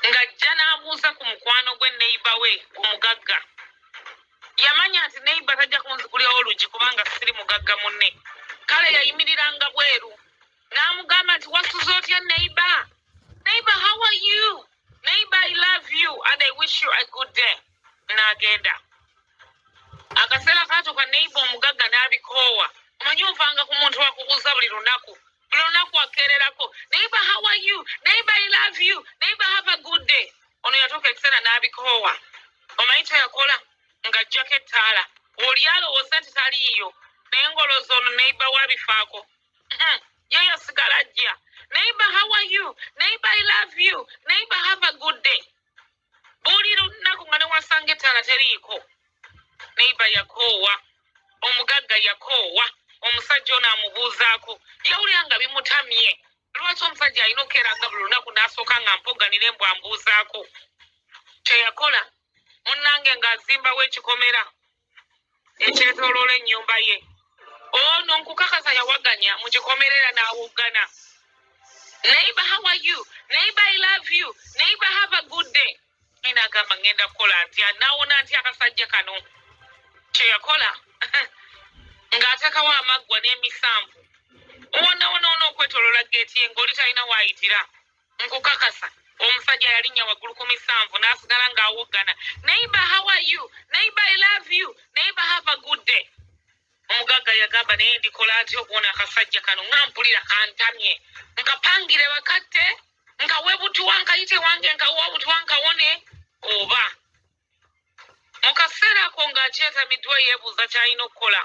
Ng'ajja n'abuuza ku mukwano gwe neighbor we omugagga. Yamanya nti neighbor tajja kunzigulirawo oluggi kubanga siri mugagga munne. Kale yayimiriranga bweru n'amugamba nti, "Wasuze otya, neighbor? Neighbor, how are you? Neighbor, I love you and I wish you a good day." N'agenda. Akaseera kaatuuka, neighbor omugagga n'abikoowa. Omanyi ovanga ku muntu akubuuza buli lunaku, buli lunaku akeererako, "Neighbor, how are you? Neighbor, I love you. Neighbor, have a good day." Ono yatuuka ekiseera n'abikoowa. Omanyi kyeyakola? Ng'ajjako ettaala, oli alowooza nti taliiyo, naye ng'olowooza ono neighbor wabifaako. Ye yasigala ajja, "Neighbor, how are you? Neighbor, I love you. Neighbor, have a good day." Buli lunaku nga newasanga ettaala teriiko. Neighbor yakoowa, omugagga yakoowa omusajja ono amubuuzaako. Yawulira nga bimutamye. Lwaki omusajja alina okukeeranga buli lunaku n'asooka nga mpoganira embw ambuuzaako? Kyeyakola, munnange, ng'azimbawo ekikomera ekyetooloola ennyumba ye. Ono nkukakasa yawaganya mu kikomera era n'awoggana, "Neighbor, how are you? Neighbor, I love you. Neighbor, have a good day." Ina agamba, "Ngenda kukola ntya? Naawona ntya akasajja kano?" Kyeyakola, ng'ateekawo amaggwa n'emisanvu wonawonawona okwetoloola geeti ye, ng'oli talina waayitira. Nkukakasa omusajja yalinnya waggulu ku misanvu n'asigala ng'awoggana, "Neighbor, how are you? Neighbor, I love you. Neighbor, have a good day." Omugagga yagamba, "Naye ndikola ntya okuwona akasajja kano nga mpulira kantamye? Nkapangire bakatte, nkawe butuwa, nkayite wange, nkawe obutuwa, nkawone oba?" Mu kaseera ako ng'akyetamiddwa, yeebuuza ky'alina okukola,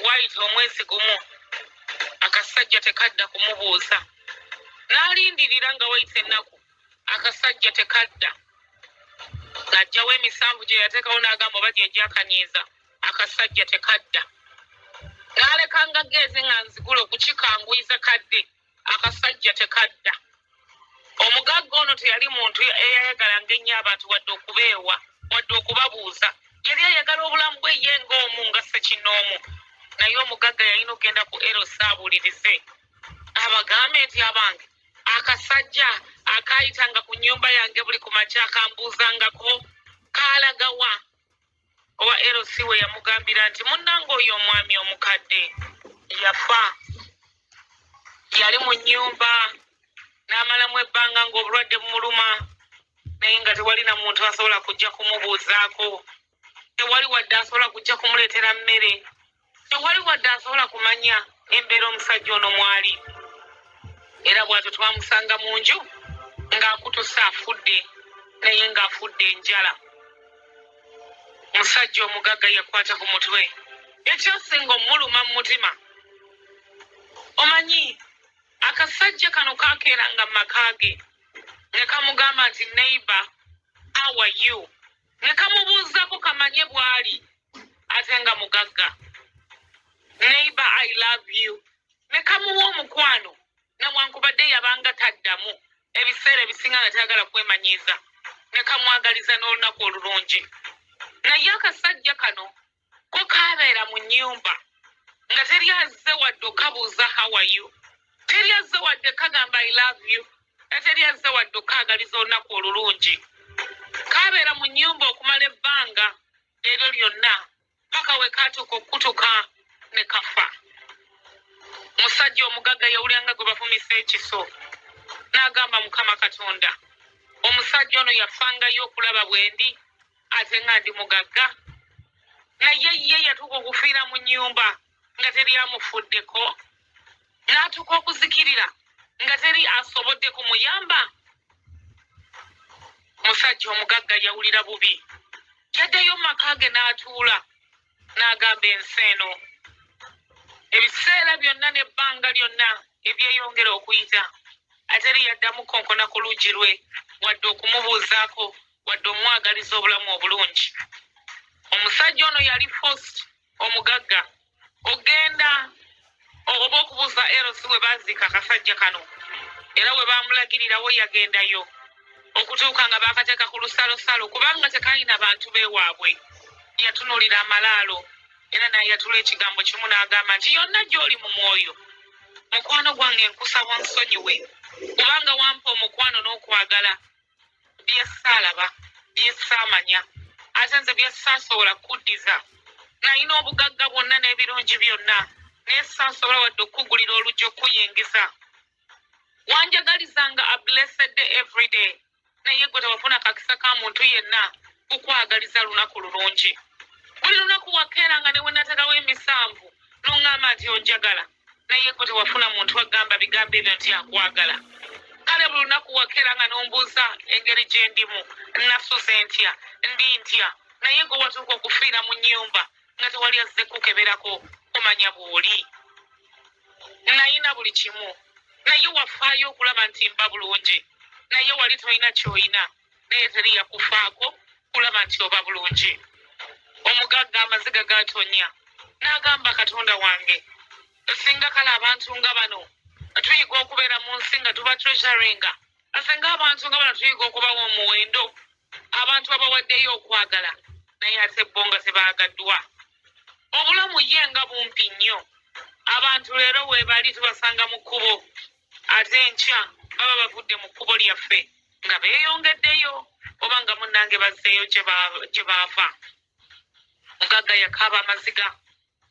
waayita omwezi gumu, akasajja tekadda kumubuuza. N'alindirira nga wayita ennaku, akasajja tekadda. N'aggyawo emisanvu gye yateekawo n'agamba oba gye gyakanyiiza. Akasajja tekadda. N'alekanga geezi nga nzigula okukikanguyiza kadde. Akasajja tekadda. Omugagga ono teyali muntu eyayagalanga ennyo abantu, wadde okubeewa, wadde okubabuuza. Yali ayagala obulamu bwe ye ng'omu, nga ssekinnoomu. Naye omugagga yalina okugenda ku LC abuulirize, abagambe nti, "Abange, akasajja akaayitanga ku nnyumba yange buli ku makya akambuuzangako kaalagawa?" Owa LC we yamugambira nti, "Munnange, oyo omwami omukadde yafa. Yali mu nnyumba n'amalamu ebbanga ng'obulwadde bumuluma, naye nga tewali na muntu asobola kujja kumubuuzaako, tewali wadde asobola kujja kumuleetera mmere, tewali wadde asobola kumanya embeera omusajja ono mwali. Era bw'atyo twamusanga mu nju ng'akutuse afudde, naye ng'afudde enjala." Omusajja omugagga yakwata ku mutwe. Ekyasinga omuluma mu mutima, omanyi, akasajja kano kakeeranga mu maka ge ne kamugamba nti, "Neighbor, how are you?" ne kamubuuzako kamanye bw'ali, ate nga mugagga. "Neighbor, I love you." Ne kamuwa omukwano, newankubadde yabanga taddamu ebiseera ebisinga nga tayagala kwemanyiiza, ne kamwagaliza n'olunaku olulungi. Naye akasajja kano ko kaabeera mu nnyumba nga teri azze wadde okabuuza, "How are you?" Teri azze wadde kagamba, "I love you." Teri azze wadde okaagaliza olunaku olulungi. Kaabeera mu nnyumba okumala ebbanga eryo lyonna paka we kaatuuka okukutuka ne kafa. Musajja omugagga yawulira nga gwe bafumisa ekiso, n'agamba, "Mukama Katonda, omusajja ono yafangayo okulaba bwe ndi, ate nga ndi mugagga, naye ye yatuuka okufiira mu nnyumba nga teri amufuddeko, n'atuuka okuzikirira nga teri asobodde kumuyamba." Musajja omugagga yawulira bubi. Yaddayo mu maka ge n'atuula n'agamba, "Ensi eno." Ebiseera byonna n'ebbanga lyonna ebyeyongera okuyita, ate eri yaddamu konkona ku luggi lwe, wadde okumubuuzaako, wadde omwagaliza obulamu obulungi. Omusajja ono yali first omugagga ogenda oba okubuuza LC bwe baziika akasajja kano, era bwe bamulagirirawo yagendayo okutuuka nga bakateeka ku lusalosalo, kubanga tekalina bantu beewaabwe. Yatunuulira amalaalo era n'ayatula ekigambo kimu n'agamba nti, "Yonna gy'oli mu mwoyo, mukwano gwange, nkusaba onsonyiwe, kubanga wampa omukwano n'okwagala." Bye ssaalaba, bye ssaamanya, ate nze bye ssaasobola kukuddiza. Nalina obugagga bwonna n'ebirungi byonna, naye ssaasobola wadde okukugulira oluggi okukuyingiza. Wanjagalizanga a blessed day every day, naye gwe tewafuna kakisa ka muntu yenna kukwagaliza lunaku lulungi. Buli lunaku wakeeranga ne we nateekawo emisanvu n'oŋŋamba nti onjagala, naye gwe tewafuna muntu agamba bigambo ebyo nti akwagala. Kale buli lunaku wakeeranga n'ombuuza engeri gye ndimu, nasuze ntya, ndi ntya, naye gwe watuuka okufiira mu nnyumba nga tewali azze kukeberako kumanya bw'oli. Nayina buli kimu, naye wafaayo okulaba nti mba bulungi, naye wali tolina ky'olina, naye teri yakufaako kulaba nti oba bulungi. Omugagga amaziga gatonya n'agamba, Katonda wange, singa kale abantu nga bano tuyiga okubeera mu nsi nga tuba treasuringa, singa abantu nga bano tuyiga okubawa omuwendo, abantu abawaddeyo okwagala naye ate bo nga tebaagaddwa. Obulamu ye nga bumpi nnyo. Abantu leero weebali tubasanga mu kkubo, ate enkya baba bavudde mu kkubo lyaffe nga beeyongeddeyo oba nga munnange bazzeeyo gye baava. Mugagga yakaaba amaziga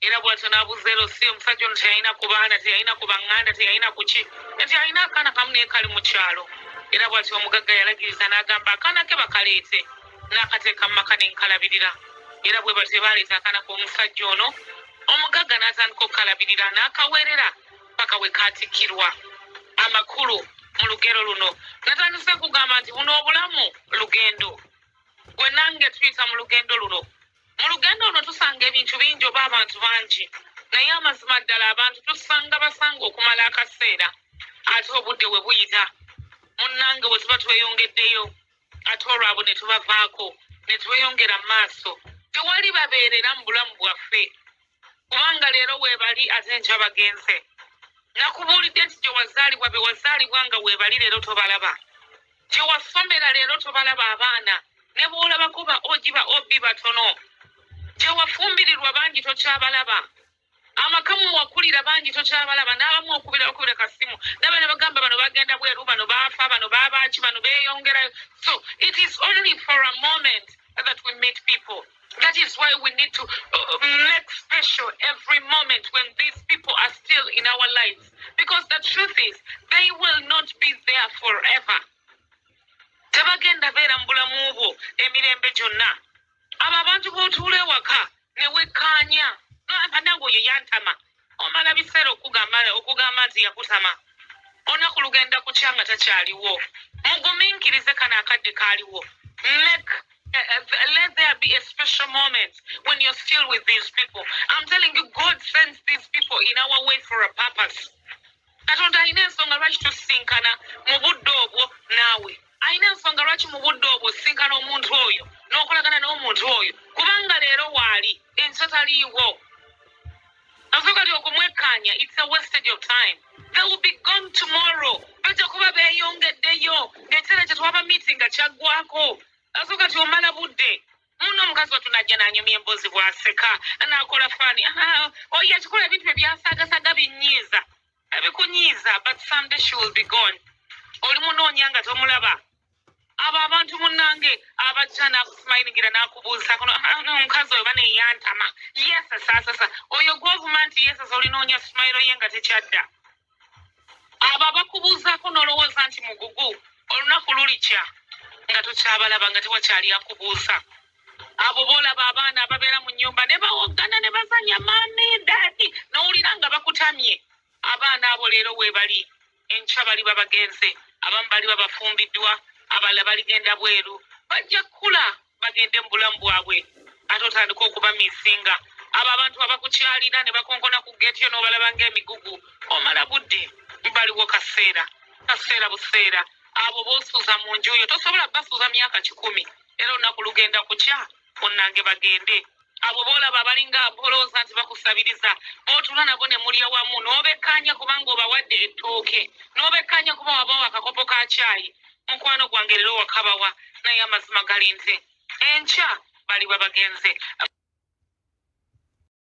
era bw'atyo n'abuuza Erosi, omusajja ono teyalina ku baana, teyalina ku baŋŋanda, teyalina ku ki, nti alina akaana kamu naye kali mu kyalo. Era bw'atyo omugagga yalagiriza n'agamba akaana ke bakaleete, n'akateeka mu maka ne nkalabirira. Era bwe batyo baaleeta akaana k'omusajja ono, omugagga n'atandika okukalabirira n'akaweerera paka we kaatikkirwa. Amakulu mu lugero luno natandise kugamba nti buno obulamu lugendo, gwe nange tuyita mu lugendo luno. Mu lugendo luno tusanga ebintu bingi oba abantu bangi, naye amazima ddala abantu tusanga basanga okumala akaseera, ate obudde we buyita munnange bwe tuba tweyongeddeyo, ate olwabo ne tubavaako ne tweyongera mu maaso. Tewali babeerera mu bulamu bwaffe, kubanga leero weebali ate enkya bagenze. Nakubuulidde nti gye wazaalibwa be wazaalibwa nga weebali leero tobalaba, gye wasomera leero tobalaba, abaana ne bw'olabako ba ogi ba obi batono, gye wafumbirirwa bangi tokyabalaba, amaka mwe wakulira bangi tokyabalaba, n'abamu okubira bakubira kasimu n'abana bagamba bano bagenda bweru, bano baafa, bano baabaaki, bano beeyongerayo. So it is only for a moment that we meet people. That is why we need to make special every moment when these people are still in our lives, because the truth is they will not be there forever. Tebagenda beera mu bulamu bwo emirembe gyonna. Abo abantu b'otuula ewaka ne wekkaanya nange oyo yantama, omala biseera okugamba nti yakutama. Olunaku lugenda kukya nga takyaliwo. Mugumiikirize kano akadde kaaliwo. Make let there be a special moment when you're still with these people. I'm telling you, God sends these people in our way for a purpose. Katonda alina ensonga lwaki tusisinkana mu budde obwo naawe. Alina ensonga lwaki mu budde obwo osisinkana omuntu oyo n'okolagana n'omuntu oyo, kubanga leero waali, enkya taliiwo. Asoka ti okumwekkaanya, it's a wastage of time. They will be gone tomorrow. Bajja kuba beeyongeddeyo ng'ekiseera kye twaba meeting nga kyaggwako. Asoka ti omala budde. Muno omukazi wattu najja n'anyumya emboozi bw'aseka n'akola funny. Ah, oyo akikola ebintu bye byasaagasaga binyiiza, ebikunyiiza, but someday she will be gone. Oli munoonya nga tomulaba. Abo abantu munnange abajja n'akusimayiringira n'akubuuza kuno, "Ah, no, omukazi oyo baneyantama yeesasaasasa." Oyo gw'ovuma nti yeesasa, olinoonya smile ye nga tekyadda. Abo abakubuuzaako n'olowooza nti mugugu, olunaku lulikya nga tokyabalaba, nga tewakyali akubuuza. Abo boolaba abaana ababeera mu nnyumba ne bawoggana ne bazanya mummy, daddy, n'owulira nga bakutamye, abaana abo leero weebali, enkya baliba bagenze. Abamu baliba bafumbiddwa, abalala baligenda bweru, bajja kkula bagende mu bulamu bwabwe, ate otandika okubamisinga. Abo abantu abakukyalira ne bakonkona ku geeti yo n'obalaba ng'emigugu, omala budde, baliwo kaseera kaseera buseera. Abo b'osuuza mu nju yo tosobola basuuza myaka 100, era olunaku lugenda kukya munnange bagende. Abo boolaba abalinga bolowooza nti bakusabiriza, b'otuula nabo ne mulya wamu n'obekkaanya kubanga obawadde ettooke, n'obekkaanya kuba wabawa akakopo ka caayi, mukwano gwange leero wakabawa, naye amazima gali nti enkya baliba bagenze.